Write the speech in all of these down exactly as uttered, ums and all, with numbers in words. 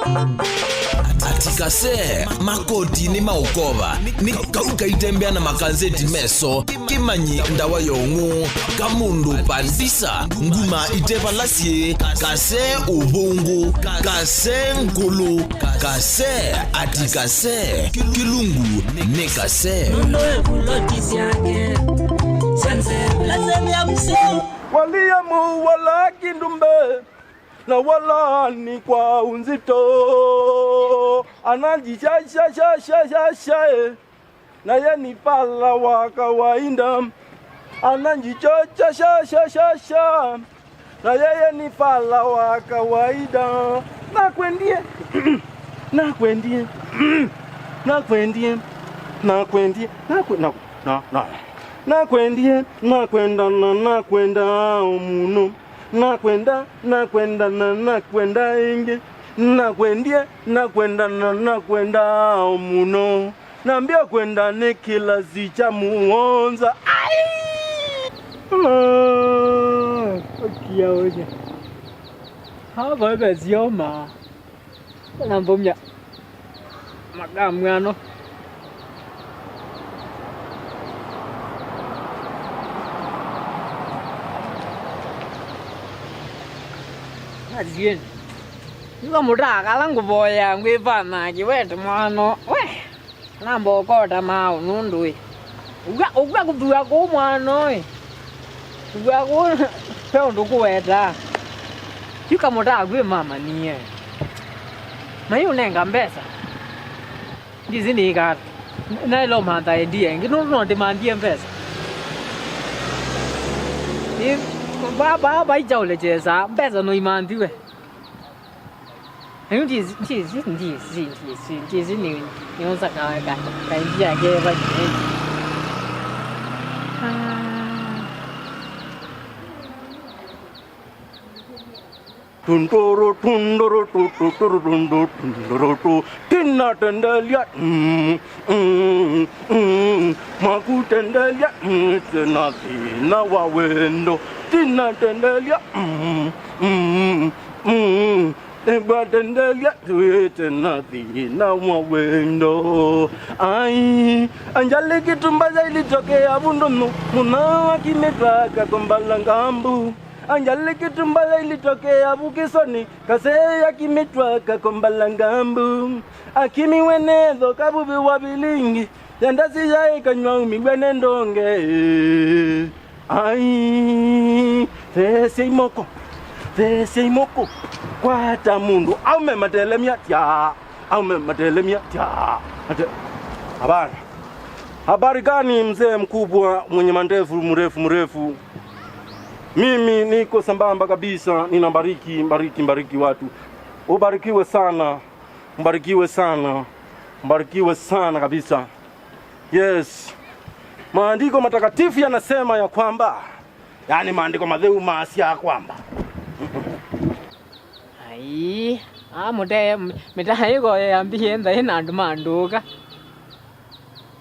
Ati kase, makoti nĩ maũkova, nĩ kau kaitembea na makanzeti meso, kĩmanyi ndawa ya ũng'ũ, kamũndũ pandisa, nguma ite vala syĩ, kase ũvũngũ, kase ngũlũ, kase, ati kase, kĩlungu nĩ kase. Nũndũ ĩvuloti syake syanzevya mseo. Waliamu wala kindumbe, na wala ni kwa unzito. Anajishashashashasha, eh. Na ye ni pala wa kawaida. Anajishashashashasha. Na yeye ni pala wa kawaida. Nakwendie. Nakwendie. Nakwendie. Nakwendie. Nakwe-, na, na, na. Nakwendie. Nakwenda na nakwenda mũno. Nakwenda, nakwenda, na nakwenda ĩngĩ. Nakwendie, nakwenda, na nakwenda mũno. Nambia kwenda nĩ kĩlasi kya mũonza. Ai! Ah, okia oje. Hava ebe zioma. Nambomya makamwano. Azieni. Yuka mũtaa kala ngũvoya ngwĩvana kĩwete mwano. We. Namba ũkota maũ nũndũ ĩ. Ũgwa, ũgwa kũthua kũu mwana ũĩ. Kũthua kũu pe ũndũ kũwetaa. Yu kamũtaa kwĩ mama niye. Na yu nenga mbesa. Ndizi nĩ ĩkata. Naĩla ũmantha ĩndĩa ĩngĩ nũndũ no ndĩmanthie mbesa. Ĩ, ba, ba, ba icha ũlechesa, mbesa no imanthiwe. Ayu ndizi, ndizi, ndizi, ndizi, ndizi ni, ni unza ka, ka, ka njia ke ba ni. Ah. Tunduru, tunduru, tu, tu, turu, tundu, tunduru, tu. Tina tendelia. Mm, mm, mm. Makutendelia. Mm, tena thina wa wendo. Tina tendelia. Mm, mm, mm. Nĩngwatendelia twĩte na thĩna wa wendo. Ai, ajali kitu mbaya ilitokea Vundumu, mwana wa kimitwa akakombala ngambu. Ajali kitu mbaya ilitokea Vukisoni, kasee ya kimitwa akakombala ngambu. Akimiwe netho kavuvi wa vilingi, yandasi yaĩ kanywa umiw'e nĩ ndonge. Ai, theesyai moko, theesyai moko, kwata mũndũ, aume matelemya tya, aume matelemya tya. Ate-, hapana. Habari gani mzee mkubwa mwenye mandevu mrefu mrefu? Mimi niko sambamba kabisa, ninabariki, bariki, bariki watu. Ubarikiwe sana, mbarikiwe sana, mbarikiwe sana kabisa. Yes. Maandiko matakatifu yanasema ya kwamba, yani maandiko matheu maasya kwamba. Ai, a mũtee, m-, mĩtaĩko yambie nthaĩ na andũ ma ndũka.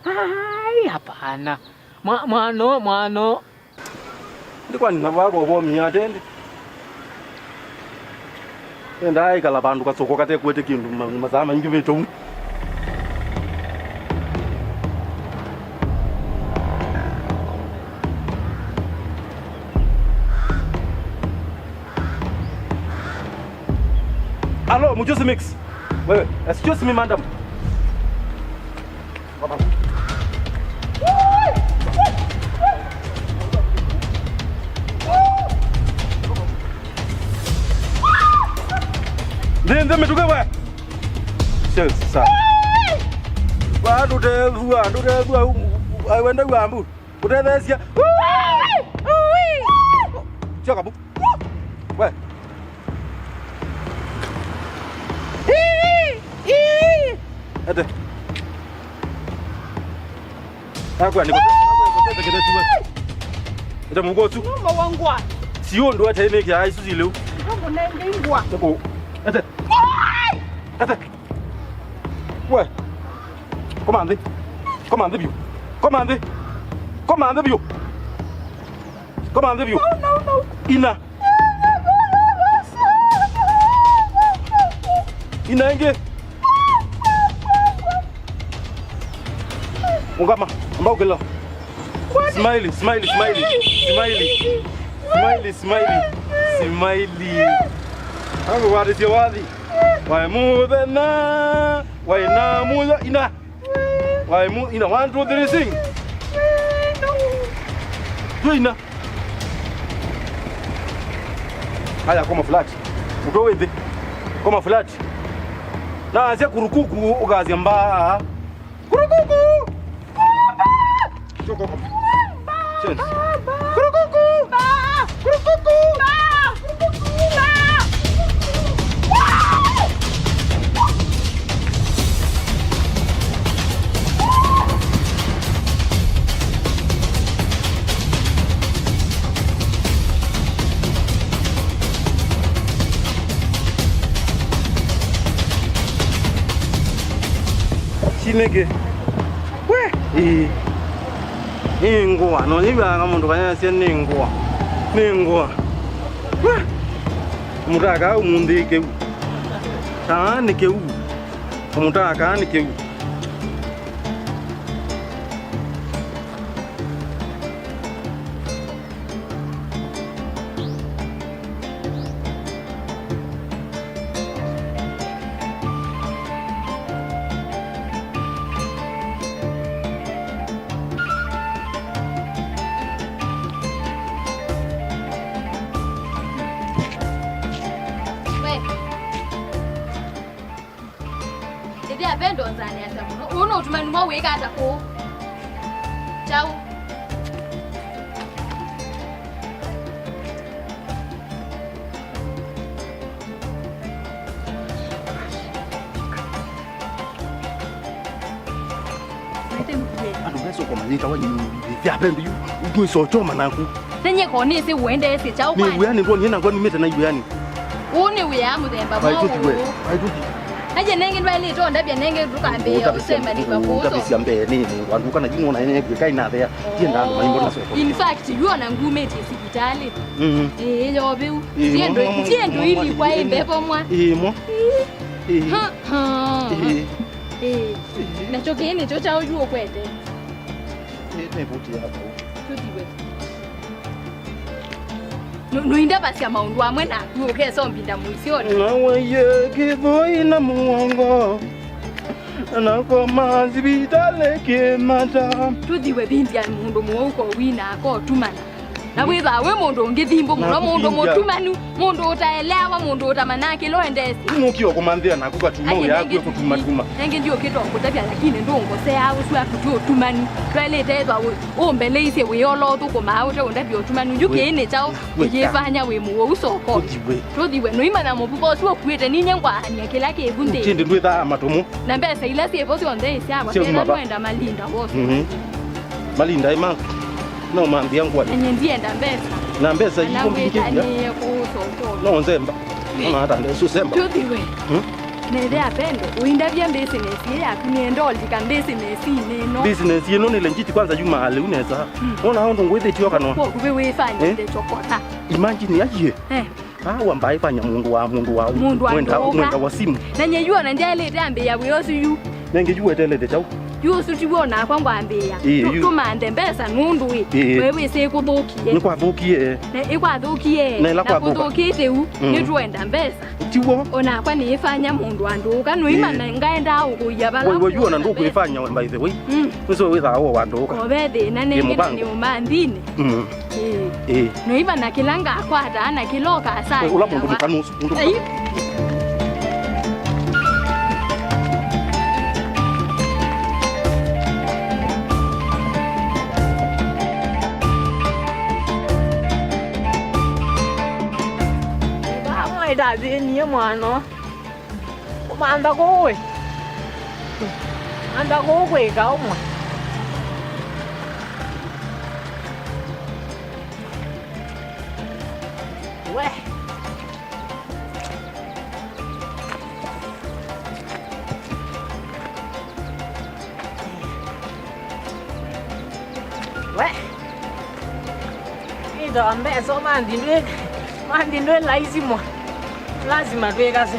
Ai, hapana. Mwa-, mwano, mwano. Ndi kwani na vako vomi atende. Endaa ikala vandu kasoko kate kwete kindu ma-, masaa maingi vitu. Alo, Mjusi Mix. Wewe, excuse me, madam. Nthĩ, nthĩ mĩtũkĩ we. Sio, sasa. Wa ndũtethua, ndũtethua, u-, u-, wenda wambu. Ũtetheesya. Sio kabu. We. Ete. Akwa niko. Ete mũko ũsu. Nũma wangwa. Si ũndũ ete nĩ kĩa isu si lĩu. Nũma nenge ingwa. Nũko. Ete. Ete. We. Koma nthĩ. Koma nthĩ biũ. Koma nthĩ. Koma nthĩ biũ. Koma nthĩ biũ. No, no, no. Ina. Ina. Ina ĩngĩ. Ũngama, amba ũkĩla. Smile, smile, smile. Smile. Smile, smile. Smile. Angũkwatĩsya wathi. Waĩ mũthenya, waĩ na mũthenya, ina. Waĩ mu-, ina, one, two, three, sing. Twĩ ina. Aya, koma flat. Ũtwe wĩ nthĩ. Koma flat. Na asya kurukuku, ũkasya mbaa. Kurukuku! Choka koma. Change. Kurukuku! Kurukuku! Sineke. We! Ĩĩ. Nĩ ngũa. No nĩw'aa mũndũ kanyasya nĩ ngũa. Nĩ ngũa. We! Mũtaka ũmũnthĩ kĩu. Kaa nĩ kĩu. Mũtaka nĩ kĩu. We. Ĩthĩa ve ndonzanĩasya mũno. Ũũ nĩ ũtumanu mwaũ wĩka ata kũũ? Kyaũ? Andũ mesũkũmanyĩka wa yu, ĩthĩa ve ndũ yu, ũtwĩsa ũkyoma naku. Nenye ko nĩsĩ ũendeesye kyaũ kwani? Nĩ wĩanĩ ndwonie nangwa numĩte na iwĩanĩ. Ũũ nĩ wĩa mũthemba mwaũ ũũ? Vai tũthi we, vai tũthi. Aje nenge ndwaĩlĩte ũndavya nenge ndũkambĩĩa ũsemba nĩ vakũũ. Ndavĩsya mbee nĩ mũndũ andũ kana yu nona nĩ kwĩka inathea. Tienda andũ maimbona soko. In fact, yu ona ngumĩtie sivitalĩ. Mhm. Ĩĩ, yo vĩu. Ĩĩ, tiendo, mo, mo, tiendo mo, ili mo, kwa ĩĩ, imbepo mwa. Ĩĩ, mo. Ĩĩ. Ha, ha. Ĩĩ. Ĩĩ. Nakyo kĩĩ nĩkyo kyaũ yu ũkwete? Ĩĩ, nĩ vuti ya kau. Tũthi we. Nũ-, nũindavasya maũndũ amwe naku ũkesa ũmbinda mũisyonĩ. Nawaie kĩthũi na mũongo. Nakoma sivitalĩ Kĩmata. Tũthi we vindya mũndũ mũwau ko wina ko ũtumana. Na wĩthaa wĩ mũndũ ũngĩthimbũ mũno, mũndũ mũtumanu, mũndũ ũtaeleawa, mũndũ ũtamanyaa kĩla ũendeesye. Nũkio kũmanthĩa naku katuma ũyakwe kũtumatuma. Nengĩ ndiũkĩta ũkũtavya, lakini ndũngosea ũsu aku ti ũtumanu. Twaĩlĩte ĩthwa ũmbeleisye wĩola ũthũkũmaa ũte ũndavya ũtumanu. Yu kĩĩ nĩ kyaũ kĩyĩfanya wĩ mũwau sokoni? Tũthi we. Tũthi we. Nũimanya mũvuko ũsu ũkuĩte ninye ngwaania kĩla kĩvu nthĩ. Kĩndĩ ndwĩthaa matomo. Na mbesa ila syĩvo syonthe ĩsyakwa. Syauma va? Nũenda malinda wosu. Mhm. Malinda ĩ maku. No mambia ngwani. Enye ndienda mbesa. Na mbesa iko mbingĩvya. Nĩye kũũsokoni. No nzemba. Ona hata ndesu semba. Tũthi we. Hmm? Nĩthĩa pendo, ũindavya business ĩ yaku nĩenda ũlika business ĩno. Business ĩno nĩ legit kwanza yuma lĩu nesa. Hmm. Ona ũndũ ngwĩthĩtio kanwa. Kwa kuwe wĩfanyĩte chokota. Imagine aje. Eh. Ah, wamba ifanya mũndũ wa, mũndũ wa, mũndũ wa mwenda, ndũka. Mwenda wa simu. Na nye yu ona ndyaĩlĩte ambĩĩa wĩa ũsu yu. Nenge yu wetelete kyaũ? Yu ũsu ti w'o nakwa ngwambĩĩa. Ĩĩ, yu. Tũmanthe mbesa nũndũ ĩ. Ĩĩ. We wĩsĩ kũthũkie. Nĩ kwathũkie. Na ĩkwathũkie. Na ĩla kwathũka. Kũthũkĩte u, mm, nĩtũenda mbesa. Ti w'o. Onakwa nĩĩfanya mũndũ wa ndũka. Nũimana ngaendaa ũkũia vala. Ĩĩ. We, we, yu ona ndũkwĩfanya we, by the way. Mm. Nĩsĩ wĩthaa wĩ wa ndũka. Ove thĩna nenge na nĩ ũmanthinĩ. Mm. Ĩĩ. Ĩĩ. Noiva na kĩla ngakwataa na kĩla ũkasaa. Ũla mũndũ mũkanu ũsu, mũndũ mũkanu. Ai. Vamwe ndathĩnie mwana. Kũmantha kũũ ĩ? Mantha kũũ kwĩka ũmwe. We. We. Ĩtha mbesa manthi ndwĩ, manthi ndwĩ laisi mwa. Lazima twĩkase.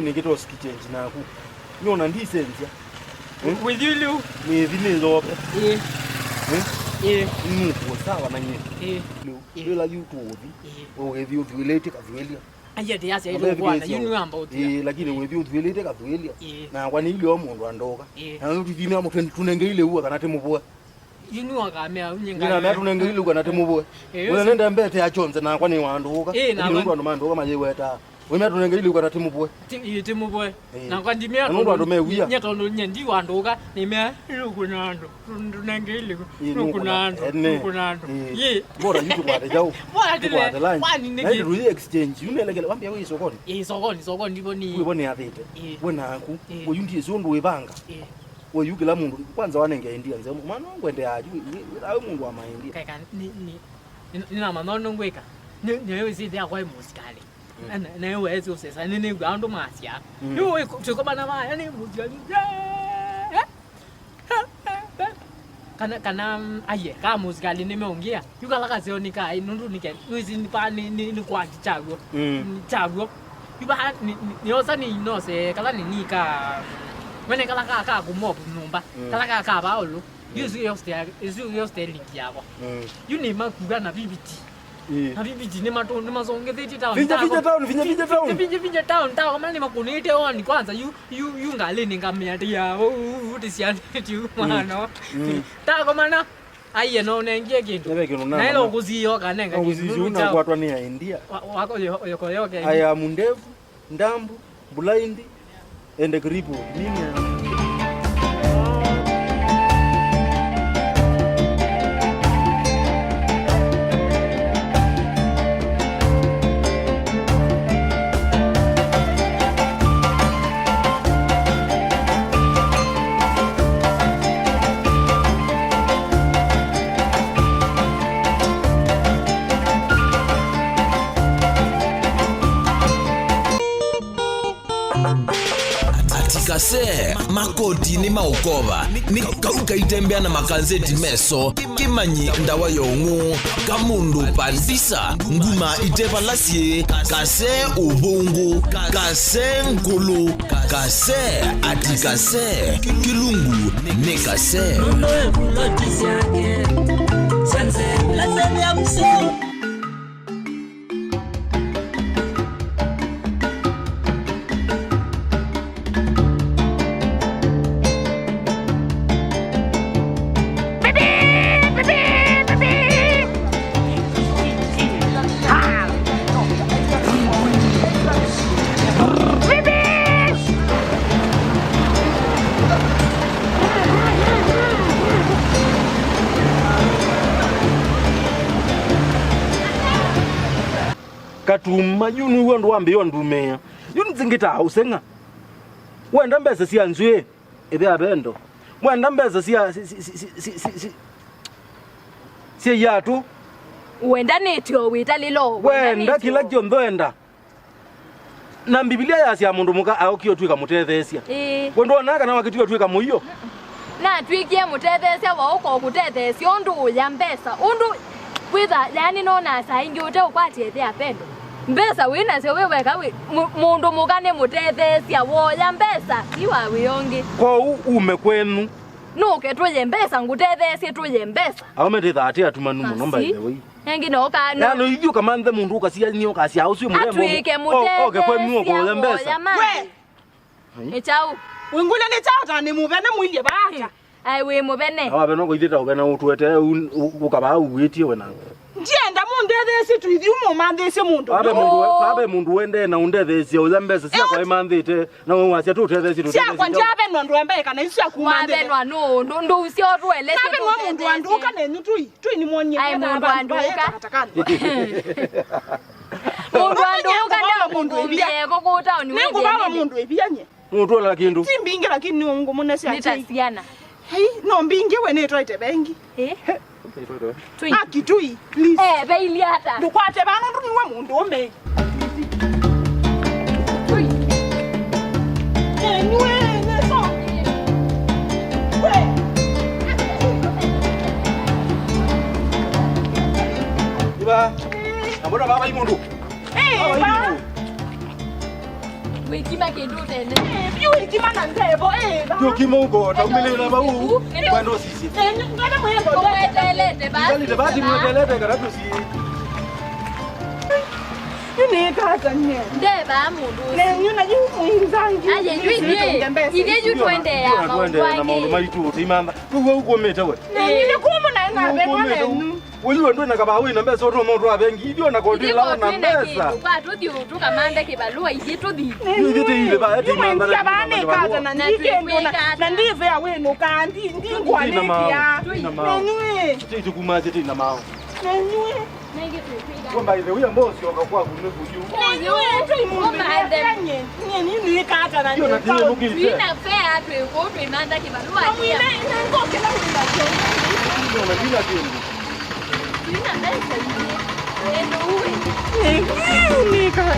Niĩ nĩkĩte ũsiki change naku. Nĩona ndisenzya. Hmm? With you, Liu. Nĩthi nĩyoke. Ĩĩ. Hmm? Ĩĩ. Nũkũo sawa na nyie. Ĩĩ. Liu. Ĩĩ. Wĩla yu tũũthi. Ĩĩ. Ũgĩthi ũthuĩlĩtye kathuĩlya. Aiya, ndĩasya ĩtũkwana, you knew about it. Ĩĩ, lakini wĩthi ũthuĩlĩte kathuĩlya. Ĩĩ. Nakwa nĩ ile o mũndũ andũka. Ĩĩ. Na tũtithine amo twen-, tũnenge ile uwe kana tĩmũvũe. You knew akamea, unye ngamea. Ngamea tũnenge ile uwe kana tĩmũvũe. Ĩĩ, ũna nende mbete ya chonze nakwa nĩ wandũka. Ĩĩ, lakini nakwa nũndũ andũ mandũka mayĩweta. Wĩmea tũnenge ile uwe kana tĩmũvũe. Ti-, ĩĩ, tĩmũvũe. Ĩĩ. Nakwa ndimea. Na nũndũ andũ mewia. Nye tondũ nye ndi wandũka, nĩmea, ĩlũkũ na andũ. Ndũnenge iliku. Ĩĩ, nũkũna andũ, ene. Nũkũna andũ. Ĩĩ. Yĩ. Bora yu tũkwate jau. Bora tũle. Tũkwate lunch. Kwani nĩkĩ? Na ĩndĩ tũi exchange. Yu nelekele, wambia wĩ sokoni. Ĩĩ, sokoni, sokoni, ndipo nĩ. Wĩ bone athĩte. Ĩĩ. We naku. Ĩĩ. We yu ndiĩ sio ndũ wĩvanga. Ĩĩ. We yu kĩla mũndũ, kwanza wanenge idea nzeo. Mwana wangu ende aji, we, we, we, we mũndũ wa ma idea. Kaika, ni, ni, ni, nĩnamanya ũndũ ngwĩka. Nĩ, nĩ wĩsĩte akwa ĩ mũsikalĩ. Mm. Na, na, na wewe sio sesa, nĩ, nĩnĩw'a andũ masya. Mm. Yu, wĩ, tũkomana vaya, nĩ mũsikalĩ. Yeah. Kana, kana, mm, aye, ka mũsikalĩ nĩmeũngĩa. Yu kala kaseo nĩ kaĩ, nũndũ nĩke, nĩwĩsĩ nĩ pa, nĩ, nĩ, nĩ kwaki kyaw'o. Mm. Kyaw'o. Yu vaa, nĩ, nĩ, nĩosa nĩ inose, kala nĩ nĩ ka, mm, wene kala ka, ka kũmop nyũmba. Mm. Kala ka, ka vaũlũ. Yu, mm, ĩsu yostel, ĩsu yostel link yakwa. Mm. Yu nĩ makuga na viviti. Ĩĩ. Na viviti nĩ matũ, nĩ masongethĩtie town. Vinya, vinya town, vinya, vinya town. Vinya, vinya town, town, mani makũnĩte on kwanza, yu, yu, yu ngalĩnĩ ngamĩatĩa, ũ, ũ, ũ, tĩsianĩtye yu, mm, mwana. Mm. Takomana, aiye no nengie kĩndũ. Nĩve kĩndũ na naĩla mama. Ũkũsiĩo kanenga. Ũkũsiĩo kĩndũ na chao. Kwatwa nĩ ya India. Wa, wako yo, yo, yo, yo, I am ndevu. Ndambu, blind, and crippled. Mimi Atlantic Kase, makoti nĩ maũkova, nĩ kau kaitembea na makanzeti meso, kĩmanyi ndawa ya ũng'ũ, kamũndũ pandisa, nguma itevala syĩ, kase ũvũngũ, kase ngũlũ, kase ati kase, kĩlungu nĩ kase. Mũndũ e vuloti syake, sanse, lasene ya mseo. Katuma, yu nĩw'o ũndũ wambĩĩe ũndumĩĩa. Yu nzingĩtaa ũseng'a. Wenda mbesa sya nzw'ĩĩ, ĩthĩa vendo. Wenda mbesa sya, si, si, sya iatũ. Wendanĩtye o wĩtalĩlo, wenda wendanĩtye kĩla o. Kyonthe wenda. Na Mbivilia yasya mũndũ mũka aũkie ũtw'ĩka mũtetheesya. Ĩĩ. We ndwonaa kana wakĩtie ũtw'ĩka mũio? Natw'ĩkie mũtetheesya wa ũko kũtetheesya ũndũ ũya mbesa. Ũndũ wĩtha, yaani, nonaa saa ingĩ ũte ũkwatya ĩthĩa vendo. Mbesa wĩ nasyo wĩ weka wĩ, mũ-, mũndũ mũka nĩ mũtetheesya, woya mbesa, ti wa wĩ ũngĩ. Kwoou ume kwenyu. Nũke tũye mbesa, ngũtetheesye tũye mbesa. Aũme tĩthaa tĩ atumanu mũno, by the way. Asi. Engĩ no ka, no. Yaani, ithyĩ ũkamanthe mũndũ ũkasya nĩ ũkasya ũsu mũrembo. Atwĩke mũtetheesya, oke kwenyu ũkoya mbesa. Woya mali. We! Nĩ kyaũ? Wĩngũlya nĩ kyaũ ta nĩ mũvene mũilye vaata? Ai, wĩ mũvene. Na wavena ũko ithyĩ ta ũvena ũtũete, u-, u-, ũkavaa uĩtie we na. Ndienda mũndetheesye tu ithyĩ mũmanthĩsye mũndũ. Abe mũndũ we-, abe mũndũ wendee na ũndetheesye ũya mbesa syakwa imanthĩte, na we wasya tũtetheesye, tũtetheesye. Syakwa ndyavenwa ndwembae kana isu syakumanthĩte. Wavenwa nũ, ndũ, ndũ usyo tũelesye. Navenwa mũndũ andũka nenyu tũi, tũi nĩmwonie. Ai, mũndũ andũka. Mũndũ andũka ndio mũndũ mbie kũkũta ũni. Nĩngũvawa mũndũ ĩvia nye. Nũtwala kĩndũ. Ti mbingĩ lakini nĩ ũngũ mũno sya. Nĩ ta chai. Ciana. Hei, no mbingĩ we nĩtwaĩte vengi. Eh? Twĩ. Aki tũi, please. Eh, veilyĩ ata? Ndũkwate vano ndũ nĩwe mũndũ ũme. Twĩ. Eh, nĩwe, nĩwe so. We. Iba. Ambona baba imundu. Eh, baba imundu. Wĩkima kĩndũ ũtene. Eh, vyũ wĩkima na ndevo, eh, va. Vyũ kima ũko, taumĩlĩla vau, kwenda ũsisye. Eh, nĩ, ngana mwendo. Kũwetelete basi. Ngalite basi mwetelete kana tũsi. Yu nĩ kata nye. Ndeva mũndũ ũcio. Ne, yu na yu mwinzangi. Aye, yu ithe, ithe yu twendea maũndũ angĩ. Twendea na maũndũ maitũ, tũimantha. Kũu ũkomete we. Ne, yu nĩ kũmũ na ena venwa nenyu. Ũyu we ndwĩ na kavaa wĩ na mbesa, ũtũma ũtwaa vengi, ithyĩ ona kotĩ ĩla ona mbesa. Kwa tũthi tũkamanthe kĩvalũa ithyĩ tũthi. Ithyĩ tĩilĩ vaa, tĩimantha na tĩimantha kĩvalũa. Na ndivea wĩnũkaa, ndi, ndingwanĩkĩa. Nenyuĩ. Tĩitukumasye tĩina mao. Nenyuĩ. Kwa by the way, ambao ũsyoka kwaku nĩ kũyu. Nenyuĩ, tũimumĩlĩte. Nye, nye, nĩnĩkata na nĩkauti. Twĩna fare, twĩ kũu, twĩmantha kĩvalũa. Amwĩne, nengokela wĩna kĩndũ. Ndona kĩla kĩndũ. Twĩna mbesa ingĩ. Endo uwe. Nĩ kaka.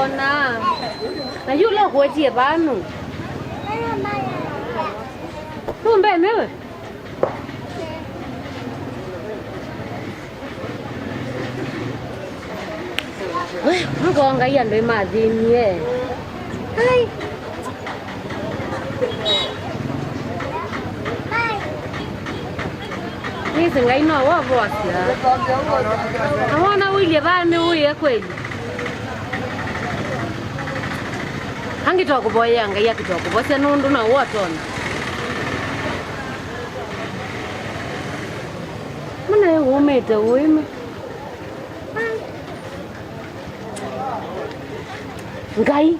Na, na yu ũla ũkũetie vaa nũ? Nũmbene we? We, nũkongai andũ ĩmathĩnie. Ai. Nĩsĩ Ngai no wovosya. Na wona ũilye vaa nĩ ũĩe kweli. Angĩ twakũvoyea Ngai akĩtwakũvosya nũndũ na ũatonya. Mana wũmĩte ũĩme. Ngai,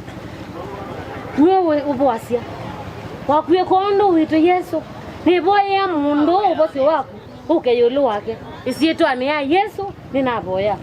nĩwe wĩ ũvoasya. Wakw'ĩka ũndũ witũ Yesũ. Nĩvoyea mũndũ ũvosyo waku ũke ĩũlũ wake. Ĩsyĩtwanĩ ya Yesũ nĩnavoya.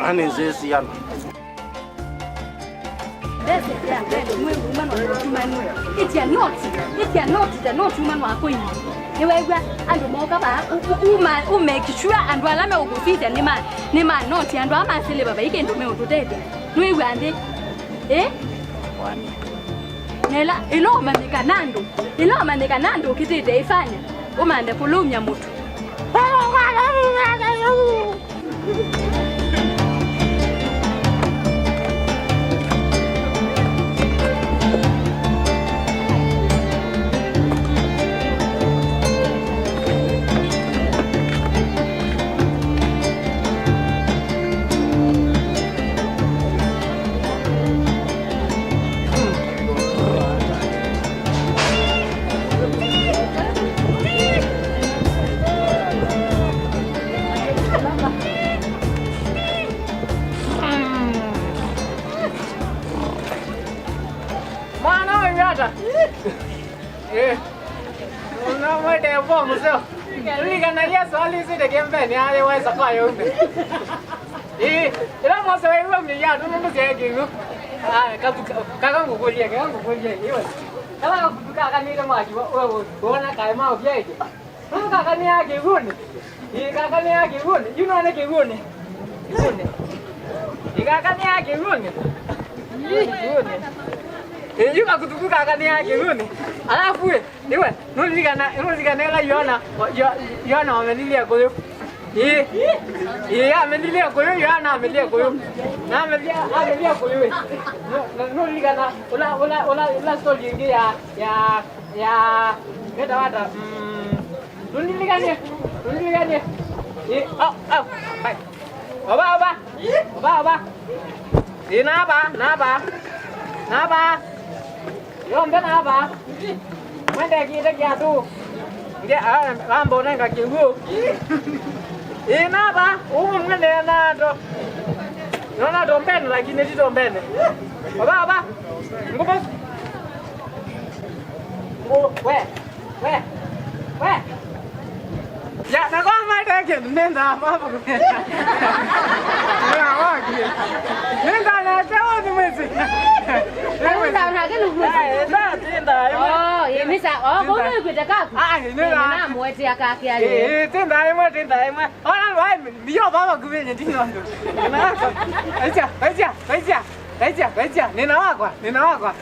Ani nzĩsiana. Ndesĩ ya mbele, mwĩ uma no tumanũ. Ĩtya noti, ĩtya noti, ta no tumanũ wa kũini. Nĩwew'a andũ moka vaa, u-, u-, uma, u make sure andũ ala meũkũsisya nĩ ma, nĩ ma noti, andũ aa ma silver vai kĩndũ meũtũtethya. Nĩwĩw'a nthĩ? Ĩ? Na ĩla, ĩla ũmanyĩka na andũ, ĩla ũmanyĩka na andũ ũkĩtĩte ĩfanya, ũmanthe kũlũmya mũtu. Mwana ũyũ ata? Eh. Ũnamwete kwa mũseo. Tulikana Yesũ alisite kĩmbeni, alĩ waisa kwa yũmbe. Eh, ĩla mose wa iwe mĩya, tũnũndũ sya kĩw'ũ. Ah, kabu-, kaka ngũkũlye, kaka ngũkũlye, iwe. Kala kakutu kaka nĩte mwaki, we, we, wona kaĩ maũvya ĩkĩ. Nũndũ kaka nĩ ya kĩw'ũnĩ. Ĩĩ, kaka nĩ ya kĩw'ũnĩ. Yu none kĩw'ũnĩ. Kĩw'ũnĩ. Ĩĩ, kaka nĩ ya kĩw'ũnĩ. Kĩw'ũnĩ. Ĩĩ, yu kakutuku kaka nĩ ya kĩw'ũnĩ. Alafu, ĩ, iwe, nũlilikana, nũlilikana ĩla Yoana, Yo-, Yoana wamenilie kũyũ. Ĩĩ. Ĩĩ, amenilie kũyũ, Yoana amenilie kũyũ. Na amenilie, amenilie kũyũ, ĩ. Nũ-, nũ-, nũlilikana, ũla, ũla, ũla, ũla story ĩngĩ ya, ya Ya, nĩtawa ata? Mm, ndũlilikanie, ndũlilikanie. Ĩ, au, au, hai. Ova, ova. Ova, ova. Ĩ, nava, nava. Nava. Yonthe nava. Mwendekite kiatu. Nge, ah, amba ũnenga kĩw'ũ. Ĩ, nava. Ũmwe mwendea na ando. Nona tombene, lakini ti tombene. Ova, ova. Ngũmũ. Ngũ-, we, we, we. Ya, na kwa maiteke, nenda mama. Nenda waki. Nenda na teo ni mwezi. Nenda na kenu mwezi. Eh, nenda, nenda. Oh, ye misa. Oh, kwa nini kuitaka? Ah, nenda. Na mwete akake ale. Eh, eh, tenda imwe, tenda imwe. Ona, vai, ndiyo baba kuvenye ndinondo. Aicha, aicha, aicha. Vaisya, vaisya, nĩna wakwa, nĩna wakwa.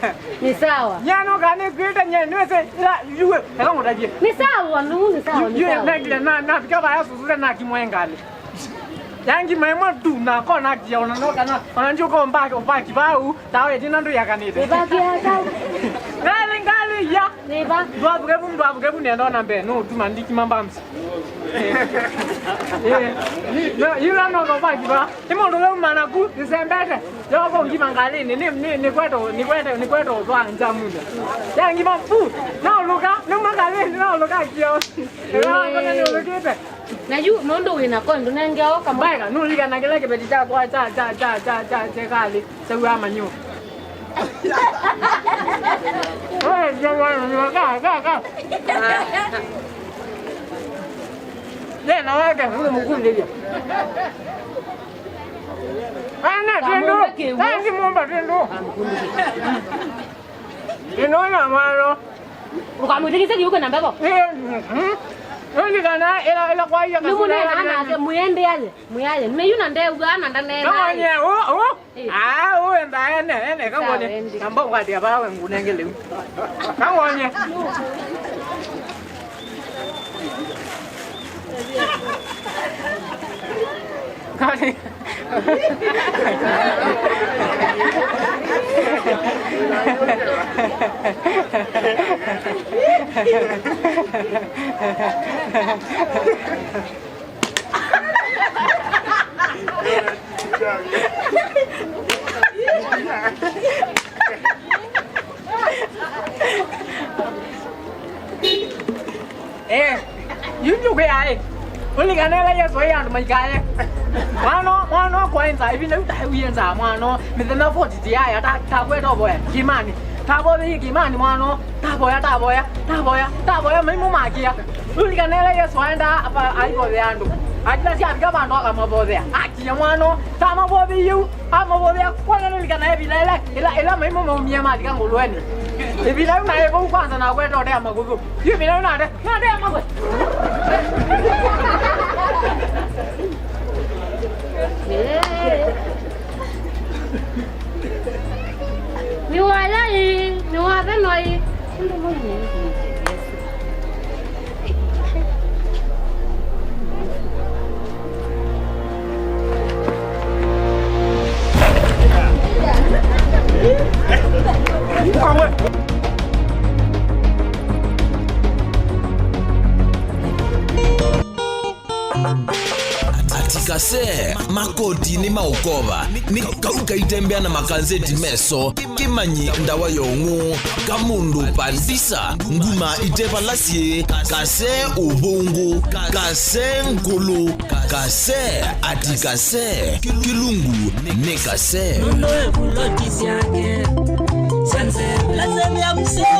Nĩ sawa. Nyanoka nĩkwĩte nye, nĩwĩsĩ, ila, yuwe, eka ngũtavye. Nĩ sawa, nũ, nĩ sawa, nĩ sawa. Nengile, na, nafika vaya susule na kimwe ngalĩ. Yangi maimwe tu, na kona kia, ona no kana, ona njuko mbaki, mbaki vau, tawe tina ndu yakanite. Mbaki ya kau. Ngalĩ, ngalĩ, ya. Ĩva? Ndwavuke vu, ndwavuke vu, nenda ona mbee, no ũtuma ndikima mbams. Eh, no, yula no kwa kiba. Imo ndo leo mana ku, nisembete. Yo ko ngima ngalini, ni, ni, ni kweto, ni kweto, ni kweto kwa njamu. Ya ngima fu. No luka, no mangalini, no luka kio. Ĩĩ. Ĩĩ, kona ni ulukite. Na yu nũndũ wĩ na kondo nenge o kamwe. Mbaeka, nũlikana kĩla kĩveti kyakwa kya, kya, kya, kya, kya, kya kalĩ, kyauaa manyũa. Wewe, manyũa, ka, ka, ka. Thĩna wake, nĩ mũkundĩlya. Ana tĩndũ, tangi mũmba tĩndũ. Tĩndũ na mwalo. Ukamwĩtĩkĩsya kĩu kwĩna mbevo. Ĩĩ, mhm. Nĩlikana ĩla, ĩla kwaia nĩmũneena nake, mwĩendeaye, mwĩaye. Nĩyu na ndew'a na ndaneenaye. Kamonye, ũ, ũ. Ĩĩ. Aa, ũ, enda ene, ene, kamonye. Sawa, ende. Namba ũkwatĩa vaa we ngunenge lĩu. Kamonye. Kamonye. Eh, yu nĩũkwĩa ĩ, ũlikane ĩla Yesũ aĩ andũ maikaye. Mwana, mwana ũkwaĩ nzaa, ĩvinda yu taĩ wĩe nzaa, mwana, mĩthenya forty tiaya, ta, takweta ũvoya kĩmani. Tavoyei kĩmani, mwana, tavoya, tavoya, tavoya, tavoya, maimũ makĩa. Ũlikane ĩla Yesũ aendaa apa aivothea andũ. Akila syavika vandũ akamavothea. Akia, mwana, tamavothei yu. Amavothea kwana nĩlikana ĩvinda ĩla, ĩla, ĩla maimũ maumie malika ngũlũenĩ. Ĩvinda yu naĩ vau kwanza nakwete ũtea makũthũ. Yu ĩvinda yu nate, natea makũthũ. Nĩ waya ĩ, nĩ wathenwa ĩ. Atikase, makotinĩ ma ũkova, nĩ kau kaitembea na makanzeti meso. Kĩmanyi ndawa ya ũng'ũ, kamũndũ pandisa, nguma ite vala syĩ, kase ũvũngũ, kase ngũlũ, kase ati kase, kĩlungu nĩ kase. Nũndũ wĩ vuloti syake, syanze, lazemia mse.